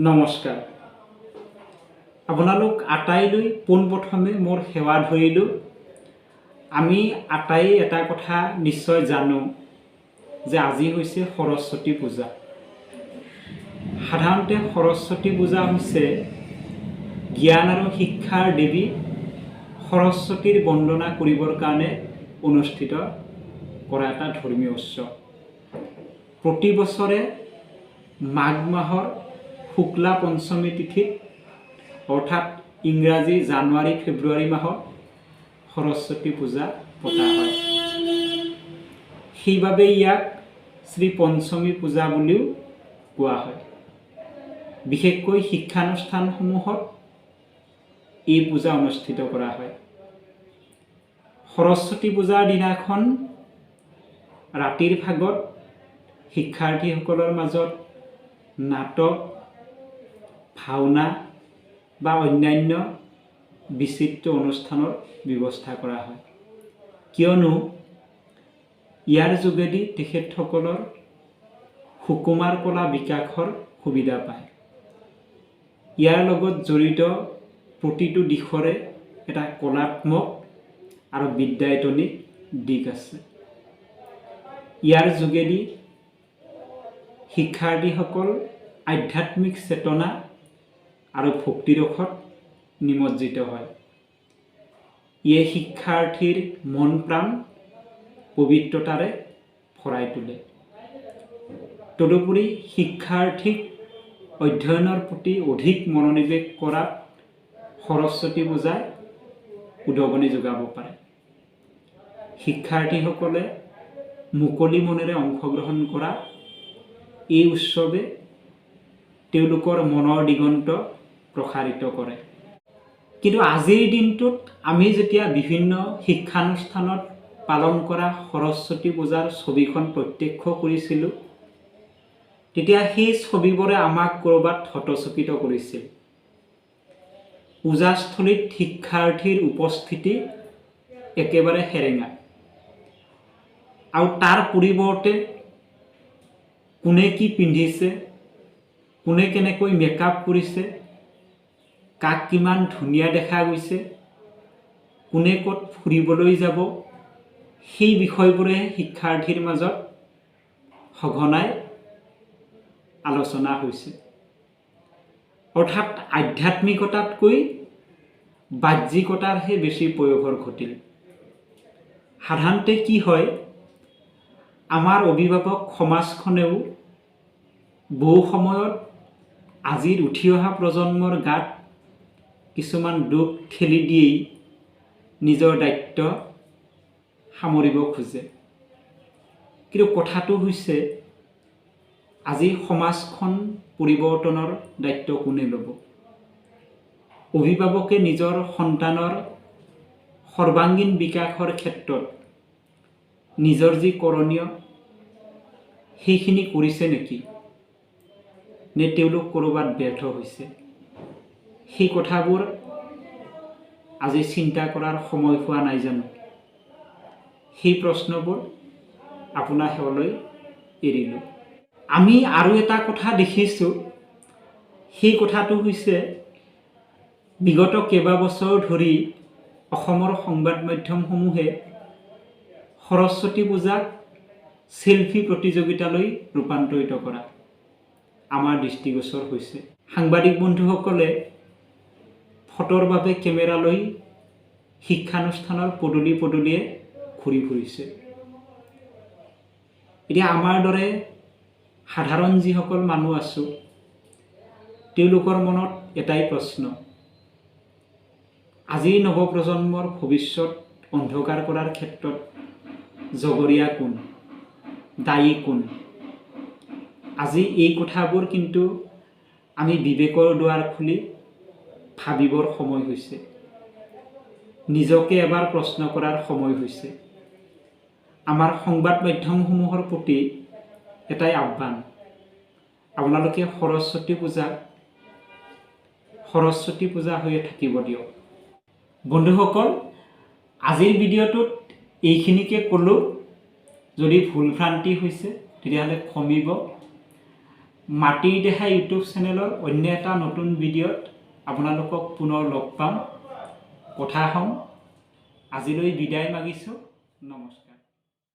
নমস্কাৰ। আপোনালোক আটাইলৈ পোনপ্ৰথমে মোৰ সেৱা ধৰিলোঁ। আমি আটাইয়ে এটা কথা নিশ্চয় জানো যে আজি হৈছে সৰস্বতী পূজা। সাধাৰণতে সৰস্বতী পূজা হৈছে জ্ঞান আৰু শিক্ষাৰ দেৱী সৰস্বতীৰ বন্দনা কৰিবৰ কাৰণে অনুষ্ঠিত কৰা এটা ধৰ্মীয় উৎসৱ। প্ৰতি বছৰে মাঘ মাহৰ শুক্লা পঞ্চমী তিথিত, অৰ্থাৎ ইংৰাজী জানুৱাৰী ফেব্ৰুৱাৰী মাহত সৰস্বতী পূজা পতা হয়। সেইবাবে ইয়াক শ্ৰী পঞ্চমী পূজা বুলিও কোৱা হয়। বিশেষকৈ শিক্ষানুষ্ঠানসমূহত এই পূজা অনুষ্ঠিত কৰা হয়। সৰস্বতী পূজাৰ দিনাখন ৰাতিৰ ভাগত শিক্ষাৰ্থীসকলৰ মাজত নাটক, ভাওনা বা অন্যান্য বিচিত্ৰ অনুষ্ঠানৰ ব্যৱস্থা কৰা হয়, কিয়নো ইয়াৰ যোগেদি তেখেতসকলৰ সুকুমাৰ কলা বিকাশৰ সুবিধা পায়। ইয়াৰ লগত জড়িত প্ৰতিটো দিশৰে এটা কলাত্মক আৰু বিদ্যায়তনিক দিশ আছে। ইয়াৰ যোগেদি শিক্ষাৰ্থীসকল আধ্যাত্মিক চেতনা আৰু ভক্তিৰসত নিমজ্জিত হয়। ইয়ে শিক্ষাৰ্থীৰ মন প্ৰাণ পবিত্ৰতাৰে ভৰাই তোলে। তদুপৰি শিক্ষাৰ্থীক অধ্যয়নৰ প্ৰতি অধিক মনোনিৱেশ কৰাত সৰস্বতী পূজাই উদগনি যোগাব পাৰে। শিক্ষাৰ্থীসকলে মুকলি মনেৰে অংশগ্ৰহণ কৰা এই উৎসৱে তেওঁলোকৰ মনৰ দিগন্ত প্ৰসাৰিত কৰে। কিন্তু আজিৰ দিনটোত আমি যেতিয়া বিভিন্ন শিক্ষানুষ্ঠানত পালন কৰা সৰস্বতী পূজাৰ ছবিখন প্ৰত্যক্ষ কৰিছিলোঁ, তেতিয়া সেই ছবিবোৰে আমাক ক'ৰবাত হতচকিত কৰিছিল। পূজাস্থলীত শিক্ষাৰ্থীৰ উপস্থিতি একেবাৰে সেৰেঙা আৰু তাৰ পৰিৱৰ্তে কোনে কি পিন্ধিছে, কোনে কেনেকৈ মেকআপ কৰিছে, কাক কিমান ধুনীয়া দেখা গৈছে, কোনে ক'ত ফুৰিবলৈ যাব, সেই বিষয়বোৰে শিক্ষাৰ্থীৰ মাজত সঘনাই আলোচনা হৈছে। অৰ্থাৎ আধ্যাত্মিকতাতকৈ বাহ্যিকতাৰহে বেছি পয়োভৰ ঘটিল। সাধাৰণতে কি হয়, আমাৰ অভিভাৱক সমাজখনেও বহু সময়ত আজিৰ উঠি অহা প্ৰজন্মৰ গাত কিছুমান দোষ ঠেলি দিয়েই নিজৰ দায়িত্ব সামৰিব খোজে। কিন্তু কথাটো হৈছে, আজি সমাজখন পৰিৱৰ্তনৰ দায়িত্ব কোনে ল'ব? অভিভাৱকে নিজৰ সন্তানৰ সৰ্বাংগীন বিকাশৰ ক্ষেত্ৰত নিজৰ যি কৰণীয় সেইখিনি কৰিছে নেকি, নে তেওঁলোক ক'ৰবাত ব্যৰ্থ হৈছে, সেই কথাবোৰ আজি চিন্তা কৰাৰ সময় হোৱা নাই জানো? সেই প্ৰশ্নবোৰ আপোনাৰ সেৱালৈ এৰিলোঁ। আমি আৰু এটা কথা দেখিছোঁ। সেই কথাটো হৈছে, বিগত কেইবাবছৰ ধৰি অসমৰ সংবাদ মাধ্যমসমূহে সৰস্বতী পূজাক চেলফি প্ৰতিযোগিতালৈ ৰূপান্তৰিত কৰা আমাৰ দৃষ্টিগোচৰ হৈছে। সাংবাদিক বন্ধুসকলে ফটোৰ বাবে কেমেৰা লৈ শিক্ষানুষ্ঠানৰ পদূলি পদূলিয়ে ঘূৰি ফুৰিছে। এতিয়া আমাৰ দৰে সাধাৰণ যিসকল মানুহ আছোঁ, তেওঁলোকৰ মনত এটাই প্ৰশ্ন, আজিৰ নৱপ্ৰজন্মৰ ভৱিষ্যত অন্ধকাৰ কৰাৰ ক্ষেত্ৰত জগৰীয়া কোন, দায়ী কোন? আজি এই কথাবোৰ কিন্তু আমি বিবেকৰ দুৱাৰ খুলি ভাবিবৰ সময় হৈছে। নিজকে এবাৰ প্ৰশ্ন কৰাৰ সময় হৈছে। আমাৰ সংবাদ মাধ্যমসমূহৰ প্ৰতি এটাই আহ্বান, আপোনালোকে সৰস্বতী পূজাক সৰস্বতী পূজা হৈয়ে থাকিব দিয়ক। বন্ধুসকল, আজিৰ ভিডিঅ'টোত এইখিনিকে ক'লোঁ। যদি ভুল ভ্ৰান্তি হৈছে, তেতিয়াহ'লে ক্ষমিব। মাটিৰ দেহা ইউটিউব চেনেলৰ অন্য এটা নতুন ভিডিঅ'ত আপোনালোকক পুনৰ লগ পাম, কথা হ'ম। আজিলৈ বিদায় মাগিছোঁ, নমস্কাৰ।